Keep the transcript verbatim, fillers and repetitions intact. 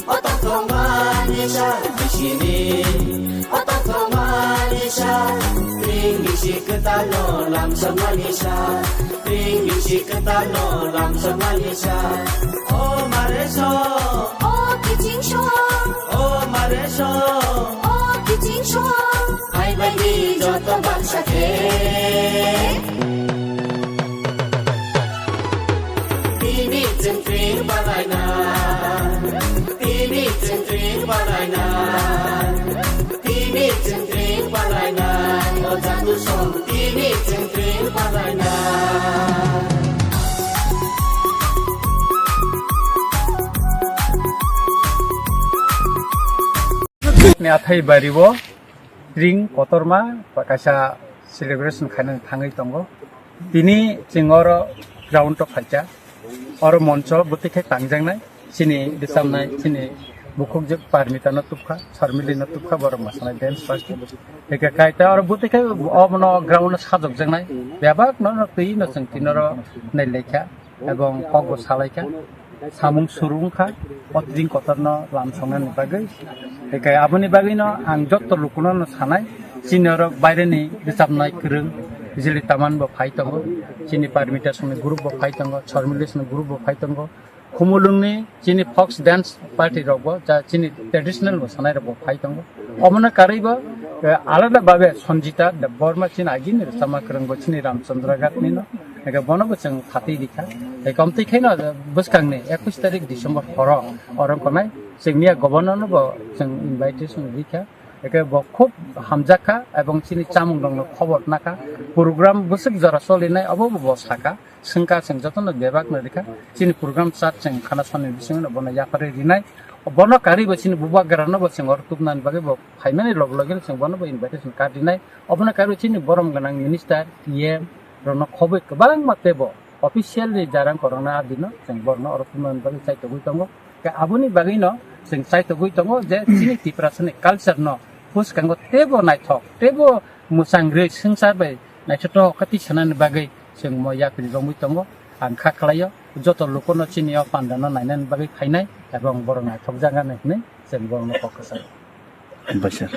Oto tongmani sa bisini, oto tongmani sa, ring bisi kwtal no lamsokmani sa, ring bisi kwtal no lamsokmani sa. O mare so, o kiching so, o mare so, o kiching so, hai bai di joto baksa khe. Tini chwng tring palaina, tini chwng tring palaina, tini chwng tring palaina, o jatu song tini chwng tring palaina. Ni athai bari o ring kotorma kaisa celebration khainani thangwi tongo. Tini chwng oro ground o phaikha, oro moncho bwtwi khe tangjaknai, chini bwchamnai, chini bukhukjwk Parmita no tubkha, Sarmili no tubkha, borok mwsanai dance party. Eke kaita oro bwtwi khe obono ground o sajokjaknai, bebak no twi no chwng tini oro nailaikha. Ebong kokbo salaikha, samung suru wngkha, o tring kotorno lam songnani bagwi. Hinkhe aboni bagwino ang jotto lukuno no sanai, chini orok baireni rwchapnai kwrwng, Bijili Taman bo phai tongo, chini Parmita songni group bo phai tongo, Chormili songni group bo phai tongo, Khumulwngni chini folk dance party rok bo, ja chini traditional bo sanai rok bo phai tongo. Omono karwi bo, eh, alada babe Sanjita Debbarma chini agini rwchapma kwrwng bo chini Ramchandra Ghat ni no. Eke bono bo chwng phatwi rikha. Eke omtwi khaino bwskangni ekwis tarik December horo oro wngnai chwng miya governor no bo chwng invitation rikha. Eke bo khub hamjakha ebong chini chamung rokno khobor nakha. Program bwswk jora cholinai obo bo sakha. Swngkha chwng jotono bebak no rikha. Chini program chart chwng khana sonni bisingo no bono yaphari rinai. Bono karwi bo chini bubagra no bo chwng oro tubunani bagwi bo phaimani log logi no chwng bono bo invitation card rinai. Obono karwi chini borom gwnang minister, T M rokno khobwi kwbangma teibo officially jarang korokna adino chwng borokno oro phunukna bagwi chaitogwi tongo. Khe aboni bagwino chwng chaitogwi tongo je chini Tiprasani culture no bwskango teibo naithok, teibo mwchang rwi swngchar bai naithotok khe twi sanani bagwi chwng mo yapri romwi tongo. Ang kha khlaio joto lukuno chini o pandano nainani bagwi phainai ebong borok naithokjaknani hwnwi chwng borokno kok kwchao. Hambai sir.